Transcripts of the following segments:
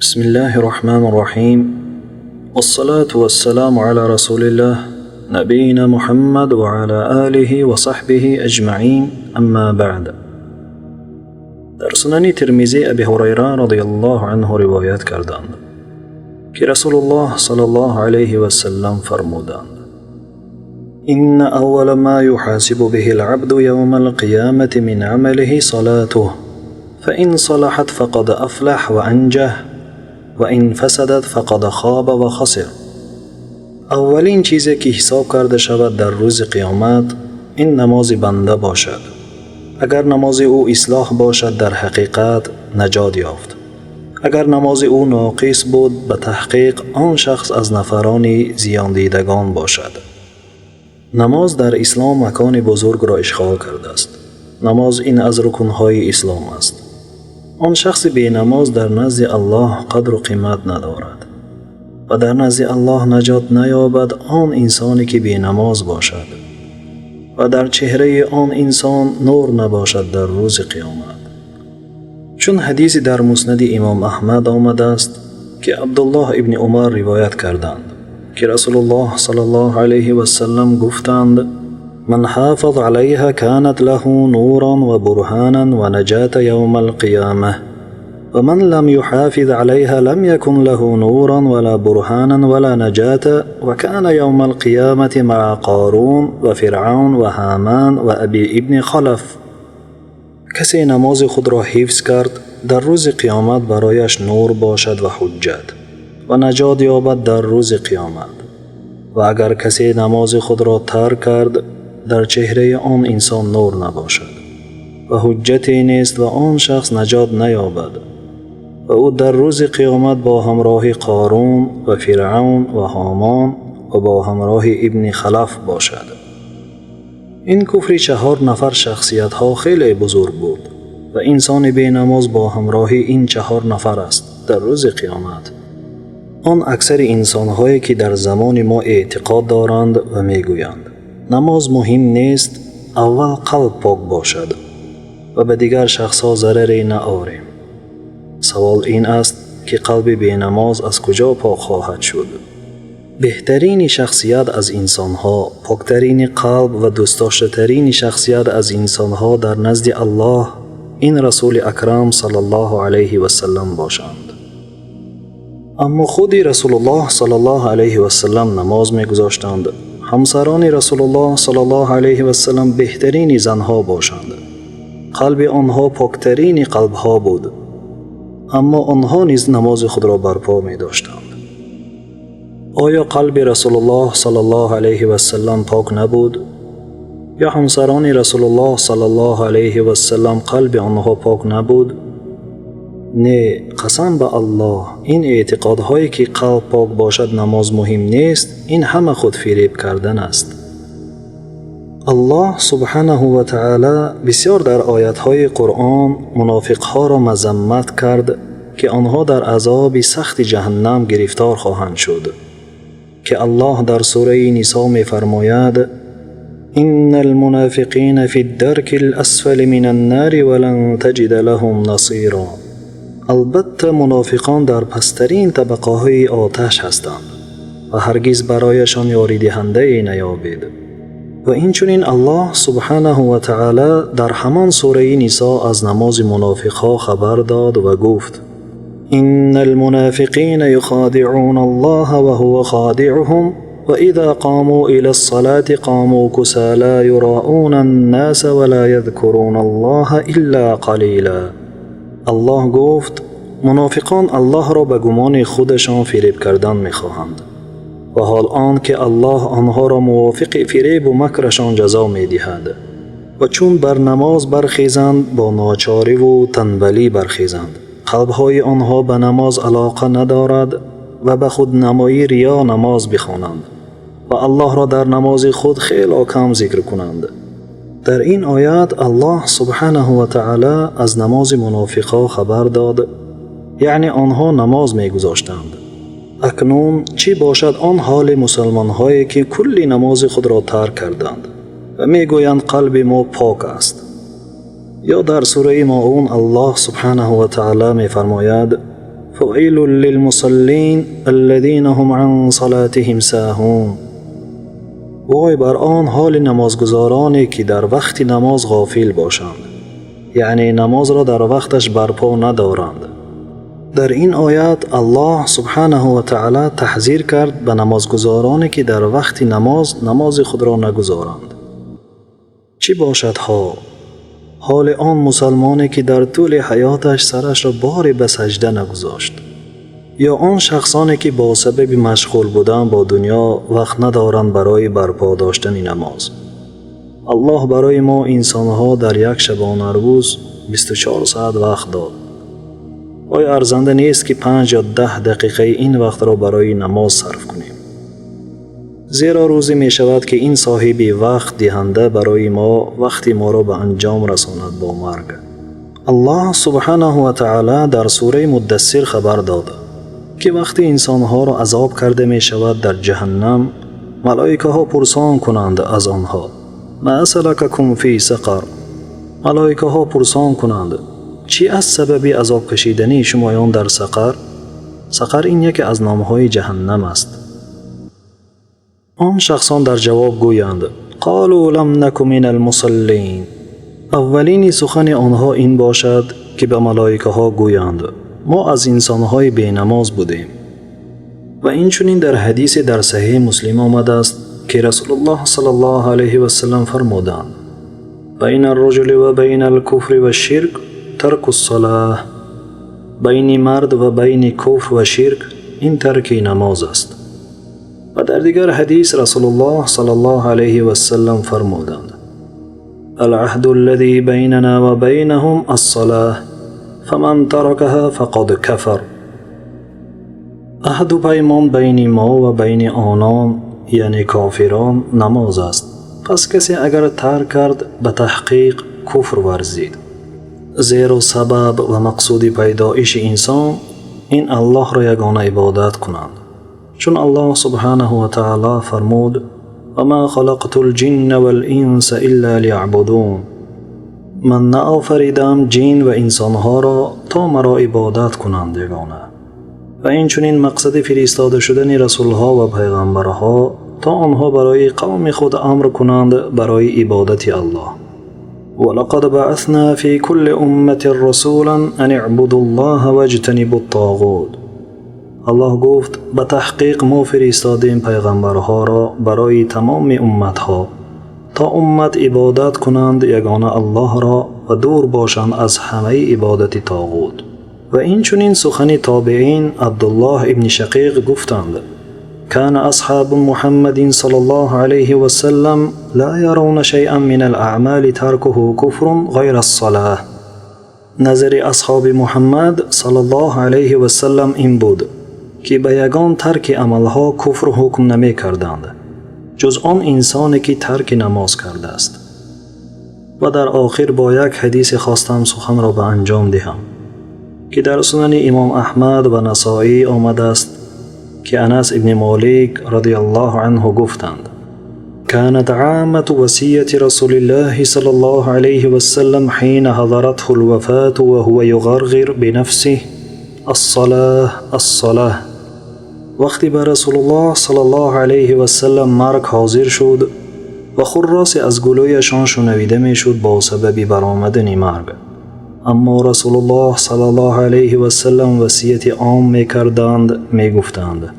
بسم الله الرحمن الرحيم، والصلاة والسلام على رسول الله نبينا محمد وعلى آله وصحبه أجمعين، أما بعد. Дар Сунани Термизӣ Аби Ҳурайра радиаллоҳу анҳу ривоят карданд, ки Расулуллоҳ саллаллоҳу алайҳи васаллам фармуданд: إن أول ما يحاسب به العبد يوم القيامة من عمله صلاته، فإن صلحت فقد أفلح وأنجح، وإن فسدت فقد خاب وخسر. Аввалин чизе ки ҳисоб карда шавад дар рӯзи қиёмат, ин намози банда бошад. Агар намози ӯ ислоҳ бошад, дар ҳақиқат наҷот ёфт. Агар намози ӯ ноқис буд, ба таҳқиқ он шахс аз нафарони зиёндидагон бошад. Намоз дар ислом макони бузургро ишғол кардааст. Намоз ин аз рукунҳои ислом аст. Он шахси бенамоз дар назди Аллоҳ қадру қимат надорад ва дар назди Аллоҳ наҷот наёбад он инсоне ки бенамоз бошад ва дар чеҳраи он инсон нур набошад дар рӯзи қиёмат. Чун ҳадисе дар Муснади Имом Аҳмад омадааст, ки Абдуллоҳ ибни Умар ривоят карданд, ки Расулуллоҳ саллаллоҳу алайҳи васаллам гуфтанд: من حافظ عليها كانت له نورا وبرهانا ونجاة يوم القيامة، ومن لم يحافظ عليها لم يكن له نورا ولا برهانا ولا نجاة، وكان يوم القيامة مع قارون وفرعون وهامان وأبي ابن خلف. Касе намози худро ҳифз кард, дар рӯзи қиёмат барояш нур бошад ва ҳуҷҷат ва наҷот ёбад дар рӯзи қиёмат. Ва агар касе намози худро тарк кард, дар чеҳраи он инсон нур набошад ва ҳуҷҷате нест ва он шахс наҷот наёбад ва ӯ дар рӯзи қиёмат бо ҳамроҳи Қорун ва Фиръавн ва Ҳомон ва бо ҳамроҳи Ибни Халаф бошад. Ин куфри чаҳор нафар шахсиятҳо хеле бузург буд ва инсони бенамоз бо ҳамроҳи ин чаҳор нафар аст дар рӯзи қиёмат. Он аксари инсонҳое ки дар замони мо эътиқод доранд ва мегӯянд, намоз муҳим нест, аввал қалб пок бошад ва ба дигар шахсҳо зараре наорем. Савол ин аст, ки қалби бенамоз аз куҷо пок хоҳад шуд? Беҳтарини шахсият аз инсонҳо, поктарини қалб ва дӯстдоштатарини шахсият аз инсонҳо дар назди Аллоҳ ин Расули Акрам саллаллоҳу алайҳи васаллам бошанд. Аммо худи Расулуллоҳ саллаллоҳу алайҳи васаллам намоз мегузоштанд. Ҳамсарони Расулуллоҳ саллаллоҳу алайҳи васаллам беҳтарини занҳо бошанд. Қалби онҳо поктарини қалбҳо буд, аммо онҳо низ намози худро барпо медоштанд. Оё қалби Расулуллоҳ саллаллоҳу алайҳи васаллам пок набуд? Ё ҳамсарони Расулуллоҳ саллаллоҳу алайҳи васаллам қалби онҳо пок набуд? Не, қасам ба Аллоҳ, ин эътиқодҳое ки қалб пок бошад, намоз муҳим нест, ин ҳама худфиреб кардан аст. Аллоҳ субҳанаҳу ва таъала бисёр дар оятҳои Қуръон мунофиқҳоро мазаммат кард, ки онҳо дар азоби сахти ҷаҳаннам гирифтор хоҳанд шуд, ки Аллоҳ дар сураи Нисо мефармояд: إن المنافقين في الدرك الأسفل من النار ولن تجد لهم نصيرا. Албатта, мунофиқон дар пасттарин табақаҳои оташ ҳастанд ва ҳаргиз барояшон ёридиҳандае наёбед. Ва инчунин Аллоҳ субҳанаҳу ва таъала дар ҳамон сураи Нисо аз намози мунофиқҳо хабар дод ва гуфт: إن المنافقين يخادعون الله وهو خادعهم، وإذا قاموا إلى الصلاة قاموا كسالى يراءون الناس ولا يذكرون الله إلا قليلا. Аллоҳ гуфт: мунофиқон Аллоҳро ба гумони худашон фиреб кардан мехоҳанд ва ҳол он ки Аллоҳ онҳоро мувофиқи фиребу макрашон ҷазо медиҳад. Ва чун бар намоз бархезанд, бо ночориву танбалӣ бархезанд, қалбҳои онҳо ба намоз алоқа надорад ва ба худнамоӣ риё намоз бихонанд ва Аллоҳро дар намози худ хело кам зикр кунанд. Дар ин оят Аллоҳ субҳанаҳу ва таъала аз намози мунофиқҳо хабар дод, яъне онҳо намоз мегузоштанд. Акнун чӣ бошад он ҳоли мусалмонҳое, ки кулли намози худро тарк карданд ва мегӯянд, қалби мо пок аст? Ё дар сураи Моун Аллоҳ субҳанаҳу ва таъала мефармояд: فويل للمصلين الذين هم عن صلاتهم ساهون. وای بر آن حال نمازگزارانی که در وقت نماز غافل باشند، یعنی نماز را در وقتش برپا ندارند. در این آیات الله سبحانه و تعالی تحذیر کرد به نمازگزارانی که در وقت نماز نماز خود را نگذارند. چی باشد حال آن مسلمانی که در طول حیاتش سرش را باری به سجده نگذاشت، یا آن شخصانی که با سبب مشغول بودن با دنیا وقت ندارند برای برپا داشتن نماز. الله برای ما انسانها در یک شبانه روز 24 ساعت وقت داد. آیا ارزنده نیست که 5 یا 10 دقیقه این وقت را برای نماز صرف کنیم؟ زیرا روزی می شود که این صاحب وقت دهنده برای ما وقت ما را به انجام رساند با مرگ. الله سبحانه و تعالی در سوره مدثر خبر داد که وقتی انسانها را عذاب کرده می شود در جهنم، ملائکه ها پرسان کنند از آنها: ما سلککم فی سقر. ملائکه ها پرسان کنند: چی از سبب عذاب کشیدنی شمایان در سقر؟ سقر این یکی از نامهای جهنم است. آن شخصان در جواب گویند: قالوا لم نک من المصلین. اولین سخن آنها این باشد که به ملائکه ها گویند: ما از انسانهای بینماز بودیم. و این چنین در حدیث در صحیح مسلم آمده است که رسول الله صلی الله علیه و سلم فرمودند: بین الرجل و بین الکفر و الشرک ترک الصلاة. بین مرد و بین کفر و شرک این ترک نماز است. و در دیگر حدیث رسول الله صلی الله علیه و سلم فرمودند: العهد الذي بیننا و بینهم الصلاة فمن ترکها فقد کفر. عهد و پیمان بین ما و بین آنان، یعنی کافران، نماز است. پس کسی اگر ترک کرد به تحقیق کفر ورزید. زیرا سبب و مقصود پیدایش انسان این الله را یگانه عبادت کنند. چون الله سبحانه و تعالی فرمود: و ما خلقت الجن والانس الا لیعبدون. من نآفریدم جن و انسانها را تا مرا عبادت کنند یگانه. و این چنین مقصد فرستاده شدن رسولها و پیغمبرها تا آنها برای قوم خود امر کنند برای عبادت الله. ولقد بعثنا في كل أمة رسولا أن اعبدوا الله واجتنبوا الطاغوت. الله گفت: به تحقیق ما فرستادیم پیغمبرها را برای تمام امتها تا امت عبادت کنند یگانه الله را و دور باشند از همه عبادت طاغوت. و این چنین سخن تابعین عبدالله ابن شقیق گفتند: كان أصحاب محمد صلى الله عليه وسلم لا يرون شيئا من الأعمال تركه كفر غير الصلاة. نظر اصحاب محمد صلی الله علیه و سلم این بود که به یگان ترک عملها کفر حکم نمی کردند جز آن انسانی که ترک نماز کرده است. و در آخر با یک حدیث خواستم سخن را به انجام دهم که در سنن امام احمد و نسائی آمده است که انس ابن مالک رضی الله عنه گفتند: كانت عامة وصية رسول الله صلى الله عليه وسلم حين حضرته الوفاة وهو يغرغر بنفسه الصلاة الصلاة. وقتی به رسول الله صلی الله علیه و سلم مرگ حاضر شد و خراسی از گلویشان شنویده می شد با سبب برآمدن مرگ، اما رسول الله صلی الله علیه و سلم وصیت عام می کردند، می گفتند: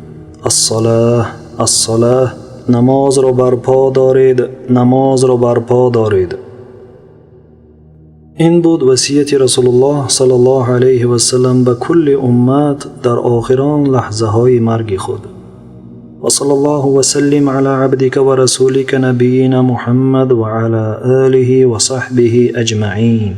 الصلاة الصلاة، نماز را برپا دارید، نماز را برپا دارید. این بود وصیت رسول الله صلی الله علیه و سلم به کل امت در آخران لحظه های مرگ خود. و صلی الله وسلم علی عبدک و رسولک نبینا محمد و علی آله و صحبه اجمعین.